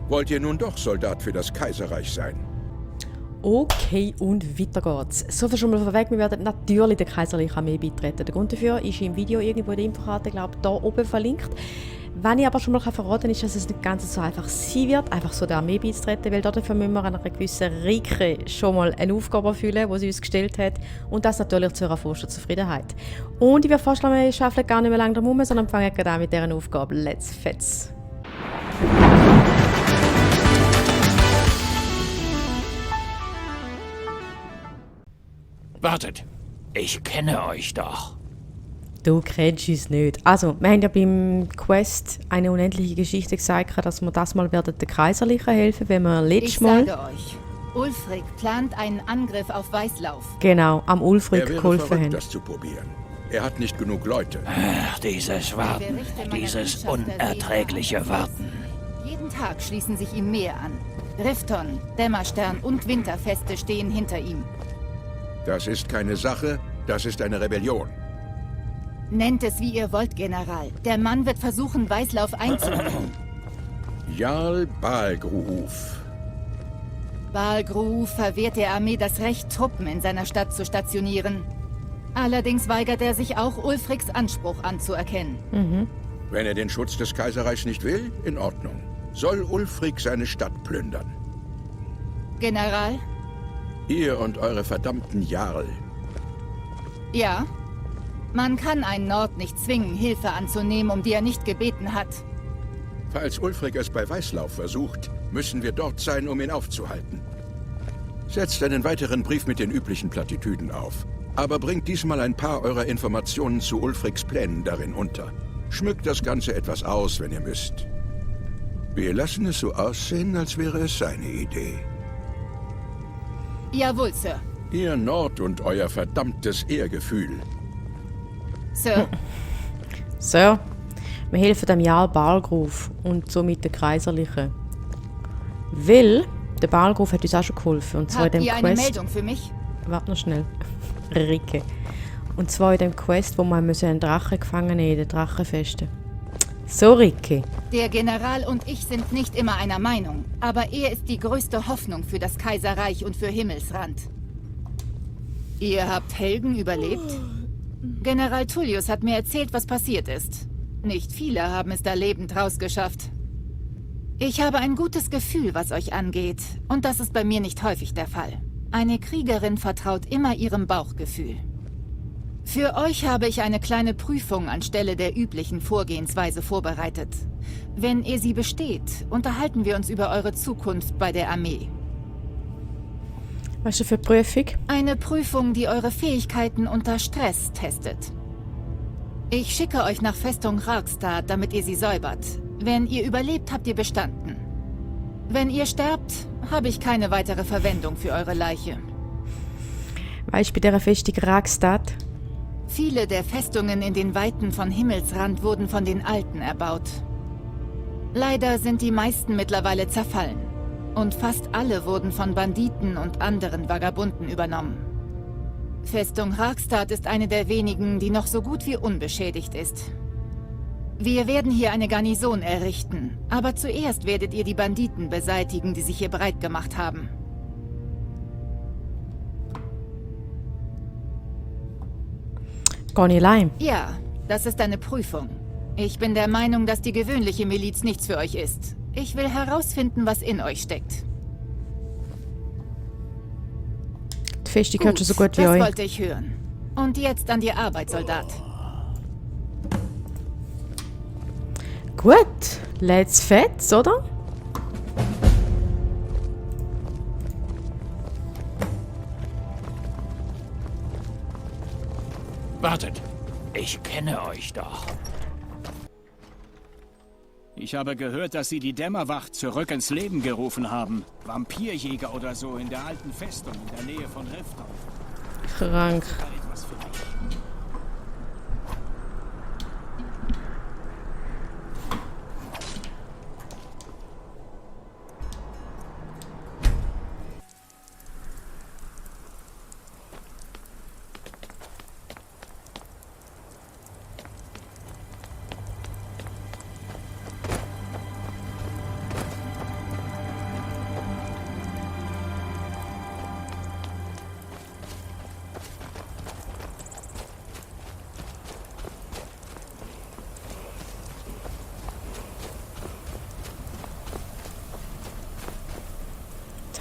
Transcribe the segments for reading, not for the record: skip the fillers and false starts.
Wollt ihr nun doch Soldat für das Kaiserreich sein? Okay, und weiter geht's. So viel schon mal vorweg, wir werden natürlich der kaiserlichen Armee beitreten. Der Grund dafür ist im Video irgendwo in der Infokarte, glaube ich, hier oben verlinkt. Was ich aber schon mal verraten kann, ist, dass es nicht ganz so einfach sein wird, einfach so der Armee beizutreten, weil dafür müssen wir einer gewissen Rike schon mal eine Aufgabe erfüllen, die sie uns gestellt hat. Und das natürlich zu ihrer ersten Zufriedenheit. Und ich würde vorschlagen, wir schaffen gar nicht mehr lange drum herum, sondern fangen gerade an mit dieser Aufgabe. Let's fetz! Wartet, ich kenne euch doch. Du kennst uns nicht. Also, wir haben ja beim Quest eine unendliche Geschichte gesagt, dass wir das mal werden den Kaiserlichen helfen, wenn wir letztes Mal... Ich sage euch, Ulfric plant einen Angriff auf Weißlauf. Genau, am Ulfric Er wäre geholfen verrückt, haben. das zu probieren. Er hat nicht genug Leute. Ach, dieses Warten, dieses unerträgliche Warten. Jeden Tag schließen sich ihm mehr an. Rifton, Dämmerstern und Winterfeste stehen hinter ihm. Das ist keine Sache, das ist eine Rebellion. Nennt es, wie ihr wollt, General. Der Mann wird versuchen, Weißlauf einzunehmen. Jarl Balgruf. Balgruf verwehrt der Armee das Recht, Truppen in seiner Stadt zu stationieren. Allerdings weigert er sich auch, Ulfrics Anspruch anzuerkennen. Wenn er den Schutz des Kaiserreichs nicht will, in Ordnung. Soll Ulfric seine Stadt plündern. General? Ihr und eure verdammten Jarl. Ja? Man kann einen Nord nicht zwingen, Hilfe anzunehmen, um die er nicht gebeten hat. Falls Ulfric es bei Weißlauf versucht, müssen wir dort sein, um ihn aufzuhalten. Setzt einen weiteren Brief mit den üblichen Plattitüden auf. Aber bringt diesmal ein paar eurer Informationen zu Ulfrics Plänen darin unter. Schmückt das Ganze etwas aus, wenn ihr müsst. Wir lassen es so aussehen, als wäre es seine Idee. Jawohl, Sir. Ihr Nord und euer verdammtes Ehrgefühl. Sir, So, wir helfen dem Jarl Balgruf und somit der Kaiserlichen. Weil der Balgruf hat uns auch schon geholfen. Und zwar in habt dem ihr eine Quest... Meldung für mich? Warte noch schnell. Rike. Und zwar in dem Quest, wo man einen Drachen gefangen nehmen, den Drachenfesten. So, Rike. Der General und ich sind nicht immer einer Meinung, aber er ist die größte Hoffnung für das Kaiserreich und für Himmelsrand. Ihr habt Helgen überlebt? General Tullius hat mir erzählt, was passiert ist. Nicht viele haben es da lebend rausgeschafft. Ich habe ein gutes Gefühl, was euch angeht, und das ist bei mir nicht häufig der Fall. Eine Kriegerin vertraut immer ihrem Bauchgefühl. Für euch habe ich eine kleine Prüfung anstelle der üblichen Vorgehensweise vorbereitet. Wenn ihr sie besteht, unterhalten wir uns über eure Zukunft bei der Armee. Was ist das für eine Prüfung? Eine Prüfung, die eure Fähigkeiten unter Stress testet. Ich schicke euch nach Festung Ragstad, damit ihr sie säubert. Wenn ihr überlebt, habt ihr bestanden. Wenn ihr sterbt, habe ich keine weitere Verwendung für eure Leiche. Weißt du, bei dieser Festung Ragstad? Viele der Festungen in den Weiten von Himmelsrand wurden von den Alten erbaut. Leider sind die meisten mittlerweile zerfallen. Und fast alle wurden von Banditen und anderen Vagabunden übernommen. Festung Ragstad ist eine der wenigen, die noch so gut wie unbeschädigt ist. Wir werden hier eine Garnison errichten, aber zuerst werdet ihr die Banditen beseitigen, die sich hier breit gemacht haben. Gar nicht allein. Ja, das ist eine Prüfung. Ich bin der Meinung, dass die gewöhnliche Miliz nichts für euch ist. Ich will herausfinden, was in euch steckt. Die Festung gehört schon so gut wie das euch. wollte ich hören. Und jetzt an die Arbeit, Soldat. Gut, let's fetz, oder? Wartet, ich kenne euch doch. Ich habe gehört, dass Sie die Dämmerwacht zurück ins Leben gerufen haben. Vampirjäger oder so in der alten Festung in der Nähe von Rifton. Krank. Etwas für mich.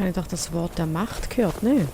habe ich doch das Wort der Macht gehört, ne?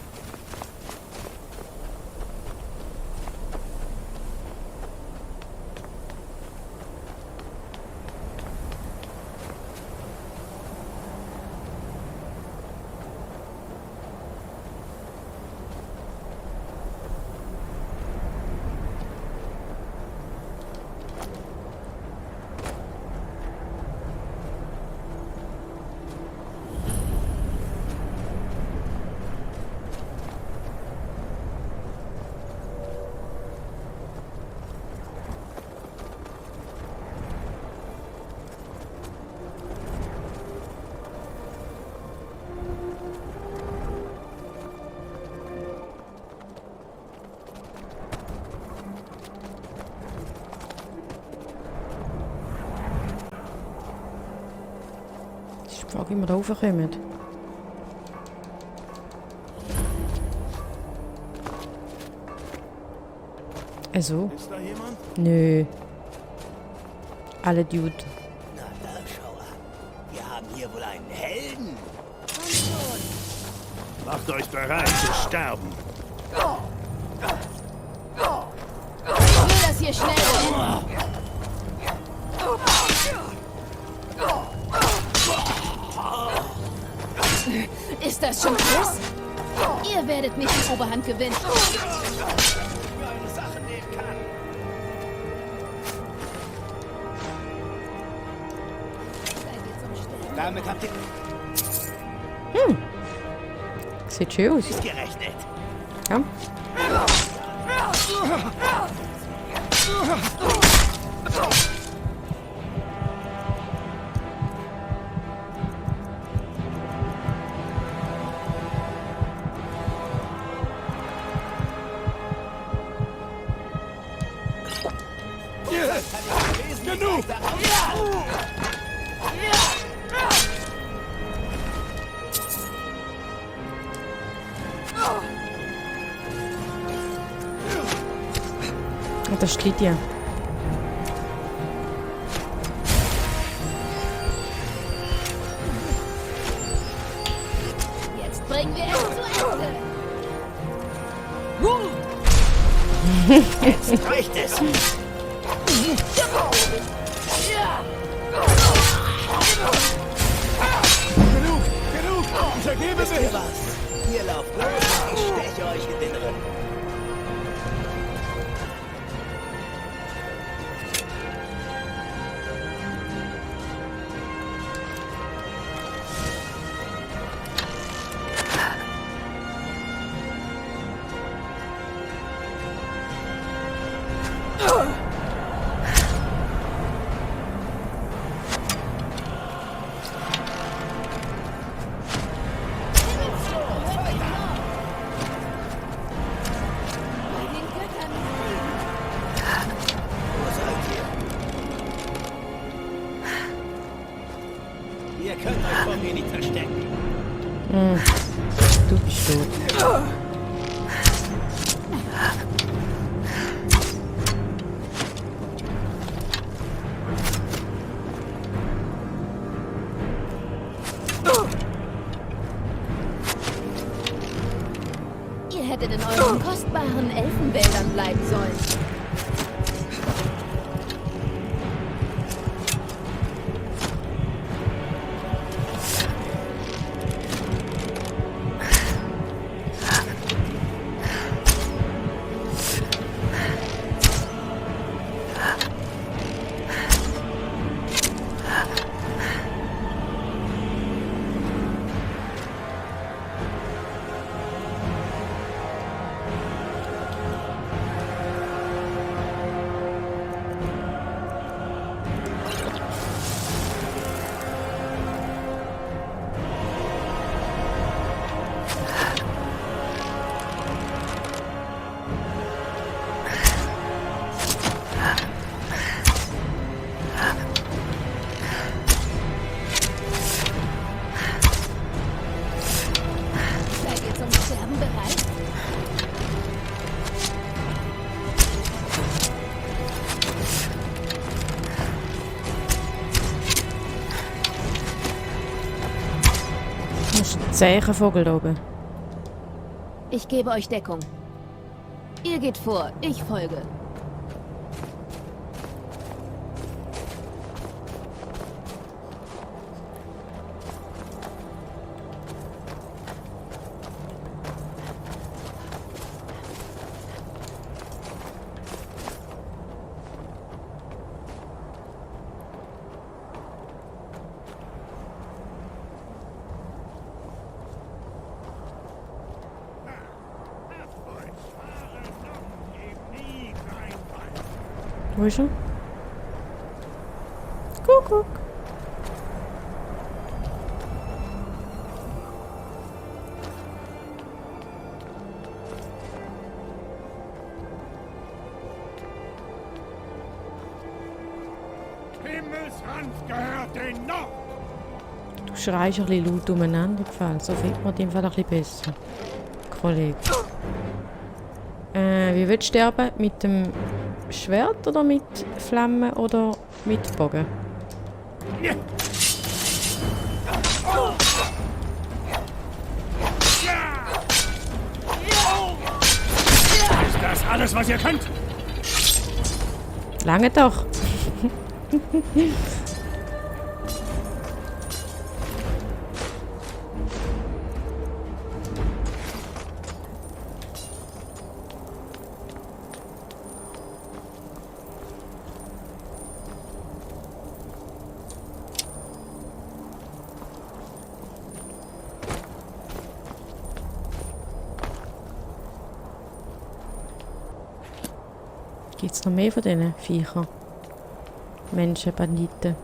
Ich frage, wie wir da raufkommen. Also? Ist da jemand? Nö. Alle Dude. Na da, schau an. Wir haben hier wohl einen Helden. Macht euch bereit zu sterben. Ich will das hier schnell beenden. Ist das schon alles? Ihr werdet nicht die Oberhand gewinnen. Eine Sache nehmen kann. Damit habt ihr Sieht schön aus. nicht gerechnet. Ja. Genug! Und das steht ja. Jetzt bringen wir es zu Ende. Jetzt reicht es. Genug! Ich ergebe mich! Was? Ihr lauft los, ich steche euch in den Rücken. Ihr könnt euch vor mir nicht verstecken. Du bist tot. Ihr hättet in euren kostbaren Elfenwäldern bleiben sollen. Das ist ein Zeichenvogel da oben. Ich gebe euch Deckung. Ihr geht vor, ich folge. Wo ist er? Kuckuck. Himmelsrand gehört den Nord! Du schreist ein bisschen laut umeinander, gefällt. So findet man den Fall ein bisschen besser. Kollege. Wie willst du sterben? Mit dem Schwert oder mit Flammen oder mit Bogen? Ist das alles, was ihr könnt? Lange doch. Gibt es noch mehr von diesen Viechern? Menschen, Banditen.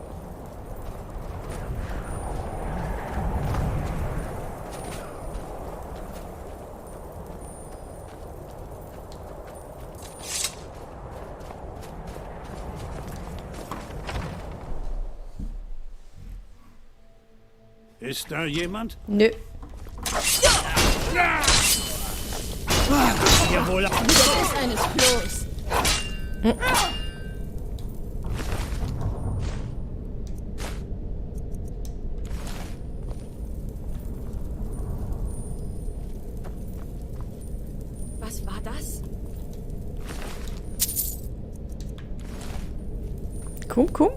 Ist da jemand? Nö. Ja, wohl. Das ist eines Klos. Was war das? Komm, komm.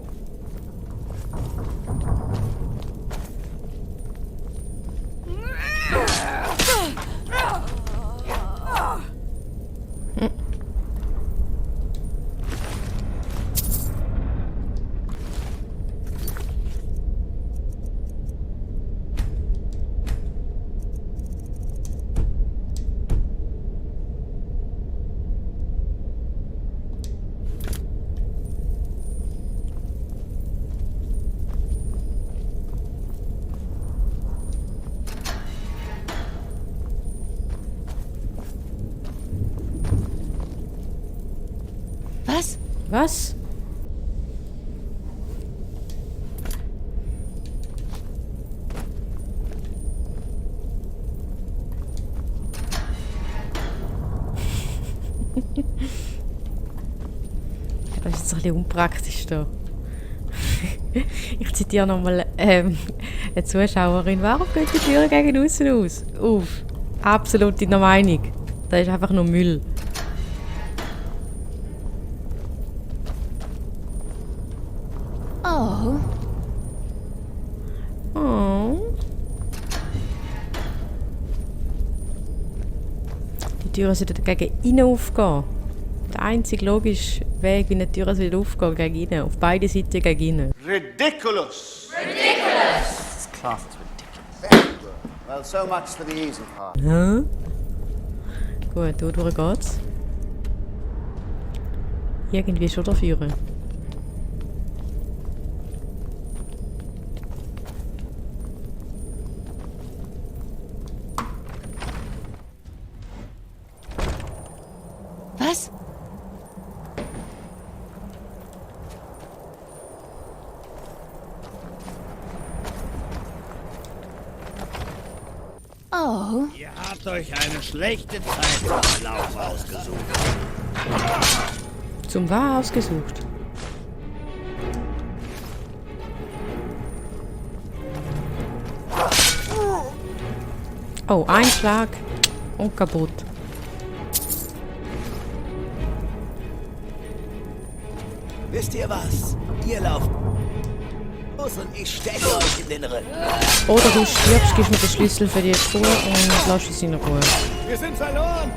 Was? Was? Das ist jetzt ein bisschen unpraktisch da. Ich zitiere nochmal eine Zuschauerin. Warum geht die Tür gegen außen aus? Auf. Absolut in der Meinung. Das ist einfach nur Müll. Oh. Oh. Die Türen sollten gegen innen aufgehen. Der einzige logische Weg, wie eine Tür aufgehen gegen innen. Auf beide Seiten gegen innen. Ridiculous! This class is ridiculous. Very good. Well, so much for the easy part. Hä? Gut, da durch geht's. Irgendwie schon dafür. Was? Oh. Ihr habt euch eine schlechte Zeit zum Verlauf ausgesucht. Zum Wahr ausgesucht. Oh, ein Schlag und kaputt. Wisst ihr was? Ihr lauft los und ich steche euch in den Rücken. Oder du stirbst, gibst mir den Schlüssel für die Truhe und lässt es in Ruhe. Wir sind verloren!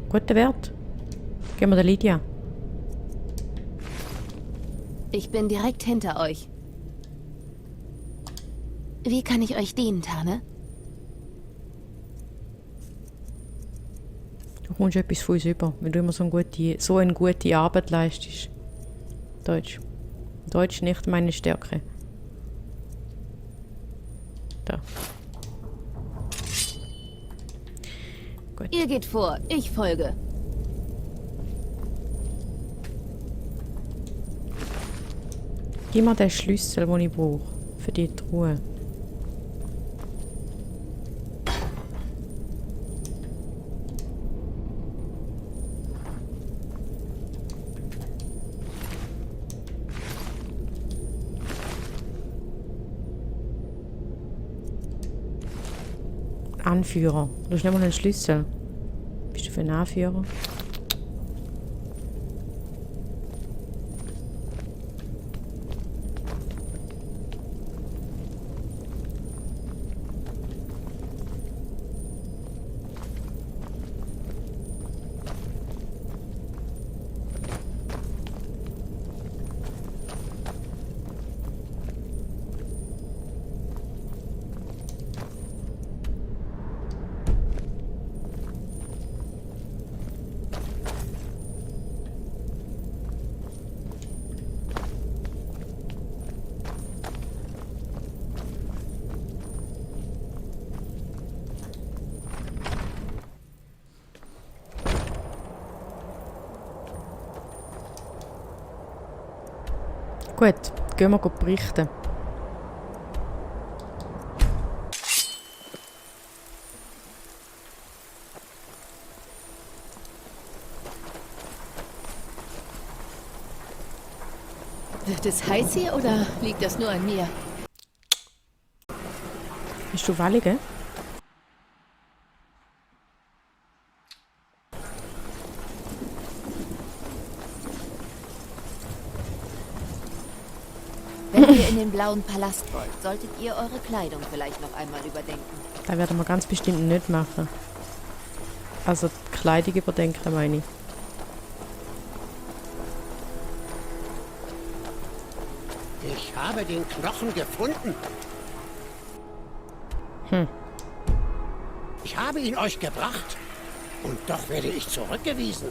Guter Wert. Gehen wir der Lydia. Ich bin direkt hinter euch. Wie kann ich euch dienen, Tane? Du kommst etwas von uns über, wenn du immer so eine gute Arbeit leistest. Deutsch. Deutsch nicht meine Stärke. Da. Gut. Ihr geht vor, ich folge. Gib mir den Schlüssel, den ich brauche. Für die Truhe. Anführer. Du hast nicht mal einen Schlüssel. Bist du für einen Anführer? Gut, gehen wir berichten. Wird es heiß hier oder liegt das nur an mir? Bist du Wallige? Wenn ihr in den blauen Palast wollt, solltet ihr eure Kleidung vielleicht noch einmal überdenken. Das werden wir ganz bestimmt nicht machen. Also die Kleidung überdenken, meine ich. Ich habe den Knochen gefunden. Ich habe ihn euch gebracht. Und doch werde ich zurückgewiesen.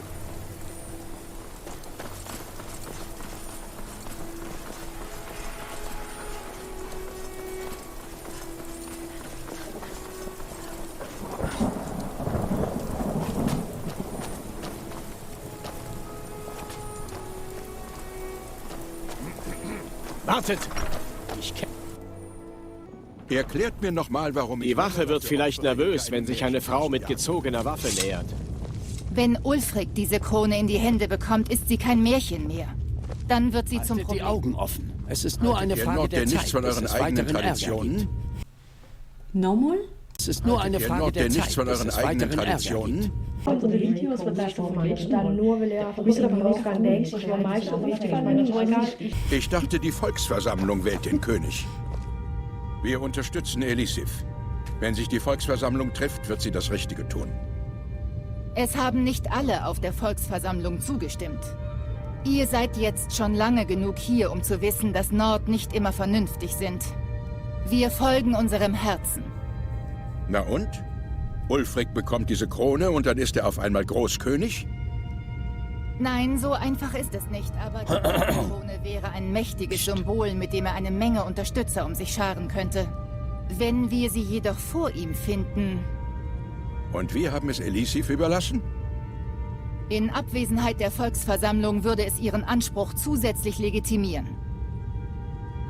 Wartet! Erklärt mir nochmal, warum Die Wache wird vielleicht nervös, wenn sich eine Frau mit gezogener Waffe nähert. Wenn Ulfric diese Krone in die Hände bekommt, ist sie kein Märchen mehr. Dann wird sie zum Haltet die Problem. Augen offen. Es ist nur eine Ihr Frage nockt der denn nichts Zeit, von bis euren es eigenen weiteren Ärger Traditionen? gibt. Nochmal? Es ist nur eine Ihr Frage nockt der denn Zeit, nichts von bis euren es eigenen weiteren Ärger Traditionen? gibt. Von den Videos wird das vergessen, dann nur, weil er müsste aber rausgehen, denkst ich war meistens wichtig, Ich dachte, die Volksversammlung wählt den König. Wir unterstützen Elisif. Wenn sich die Volksversammlung trifft, wird sie das Richtige tun. Es haben nicht alle auf der Volksversammlung zugestimmt. Ihr seid jetzt schon lange genug hier, um zu wissen, dass Nord nicht immer vernünftig sind. Wir folgen unserem Herzen. Na und? Ulfric bekommt diese Krone und dann ist er auf einmal Großkönig? Nein, so einfach ist es nicht, aber die Krone wäre ein mächtiges Symbol, mit dem er eine Menge Unterstützer um sich scharen könnte. Wenn wir sie jedoch vor ihm finden, Und wir haben es Elisif überlassen? in Abwesenheit der Volksversammlung würde es ihren Anspruch zusätzlich legitimieren.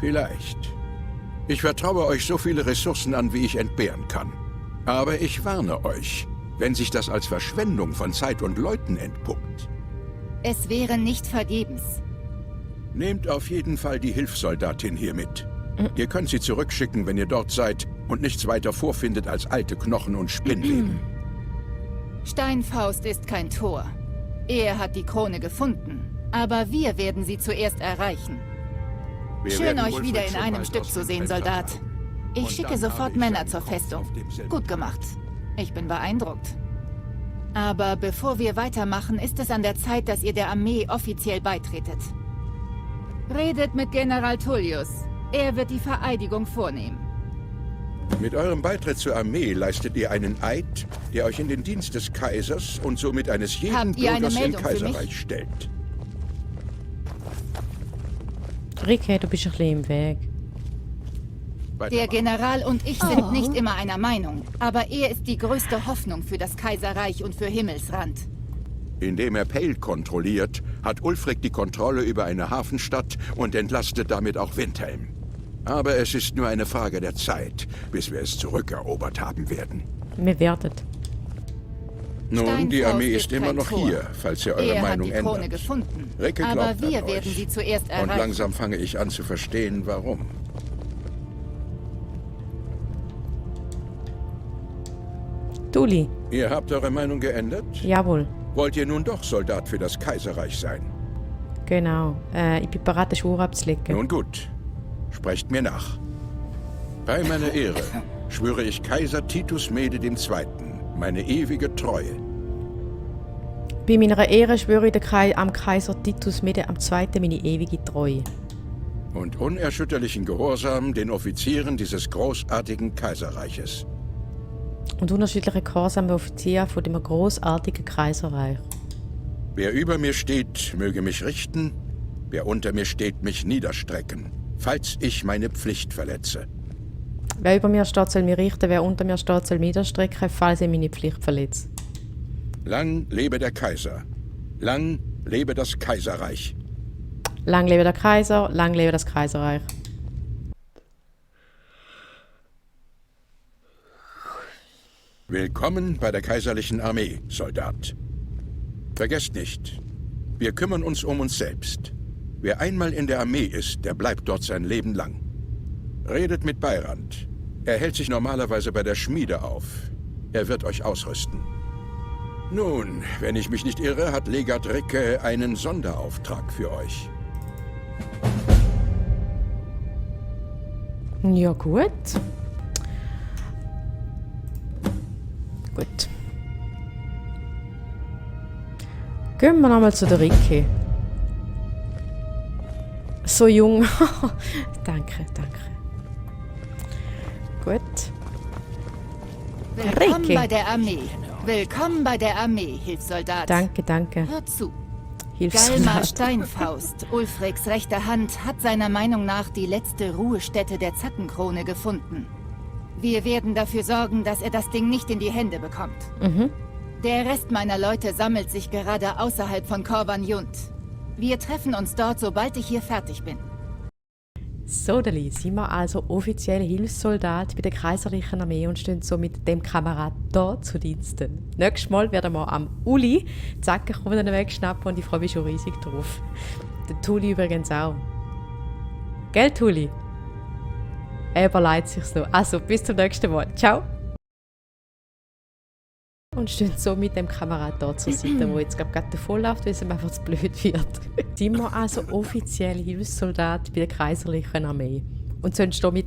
Vielleicht. Ich vertraue euch so viele Ressourcen an, wie ich entbehren kann. Aber ich warne euch, wenn sich das als Verschwendung von Zeit und Leuten entpuppt. Es wäre nicht vergebens. Nehmt auf jeden Fall die Hilfssoldatin hier mit. Ihr könnt sie zurückschicken, wenn ihr dort seid und nichts weiter vorfindet als alte Knochen und Spinnweben. Steinfaust ist kein Tor. Er hat die Krone gefunden. Aber wir werden sie zuerst erreichen. Wir Schön, werden euch Ulfric wieder in schon einem bald Stück aus zu dem sehen, Fenster Soldat. tragen. Ich Und schicke dann sofort habe ich Männer seinen zur Kopf Festung. auf demselben Gut gemacht. Ich bin beeindruckt. Aber bevor wir weitermachen, ist es an der Zeit, dass ihr der Armee offiziell beitretet. Redet mit General Tullius. Er wird die Vereidigung vornehmen. Mit eurem Beitritt zur Armee leistet ihr einen Eid, der euch in den Dienst des Kaisers und somit eines jeden Habt ihr eine Bürgers im Meldung für mich? Kaiserreich stellt. Ricke, du bist ein bisschen im Weg. Der Weitermachen. General und ich sind nicht immer einer Meinung, aber er ist die größte Hoffnung für das Kaiserreich und für Himmelsrand. Indem er Pale kontrolliert, hat Ulfric die Kontrolle über eine Hafenstadt und entlastet damit auch Windhelm. Aber es ist nur eine Frage der Zeit, bis wir es zurückerobert haben werden. Wir werden. Nun, die Steinfaust Armee ist immer kein noch Tor. hier, falls ihr eure Er hat Meinung die Krone ändert. gefunden. Ricke glaubt Aber an wir euch. werden sie zuerst Und erreichen. langsam fange ich an zu verstehen, warum. Tuli, Ihr habt eure Meinung geändert? jawohl. Wollt ihr nun doch Soldat für das Kaiserreich sein? Genau. Ich bin bereit, den Schwur abzulegen. Nun gut, sprecht mir nach. Bei meiner Ehre schwöre ich Kaiser Titus Mede II. Meine ewige Treue. Bei meiner Ehre schwöre ich am Kaiser Titus Mede II. Meine ewige Treue. Und unerschütterlichen Gehorsam den Offizieren dieses großartigen Kaiserreiches. Und unerschütterliche Gehorsam der Offizier von dem großartigen Kaiserreich. Wer über mir steht, möge mich richten, wer unter mir steht, mich niederstrecken, falls ich meine Pflicht verletze. Wer über mir steht, soll mich richten, wer unter mir steht, soll mich niederstrecken, falls ich meine Pflicht verletze. Lang lebe der Kaiser. Lang lebe das Kaiserreich. Lang lebe der Kaiser, lang lebe das Kaiserreich. Willkommen bei der kaiserlichen Armee, Soldat. Vergesst nicht, wir kümmern uns um uns selbst. Wer einmal in der Armee ist, der bleibt dort sein Leben lang. Redet mit Beirand. Er hält sich normalerweise bei der Schmiede auf. Er wird euch ausrüsten. Nun, wenn ich mich nicht irre, hat Legat Ricke einen Sonderauftrag für euch. Ja, gut. Gut. Gehen wir nochmal zu der Ricke. So jung. Danke, danke. Gut. Willkommen Ricke. bei der Armee. Willkommen bei der Armee, Hilfssoldat. Danke, danke. Hört zu. Galmar Hilfssoldat. Steinfaust, Ulfrics rechte Hand, hat seiner Meinung nach die letzte Ruhestätte der Zackenkrone gefunden. Wir werden dafür sorgen, dass er das Ding nicht in die Hände bekommt. Mhm. Der Rest meiner Leute sammelt sich gerade außerhalb von Korban Jund. Wir treffen uns dort, sobald ich hier fertig bin. So, Dali, sind wir also offizielle Hilfssoldat bei der kaiserlichen Armee und stehen so mit dem Kamerad da zu Diensten. Nächstes Mal werden wir am Uli Zackenkrone wegschnappen und ich freue mich schon riesig drauf. Der Tuli übrigens auch. Gell, Tuli? Er überlegt sich so. Also, bis zum nächsten Mal. Ciao. Und stehen so mit dem Kamerad da zur Seite, wo jetzt gerade davonläuft, weil es ihm einfach zu blöd wird. Sind wir also offiziell Hilfssoldat bei der kaiserlichen Armee. Und sonst da mit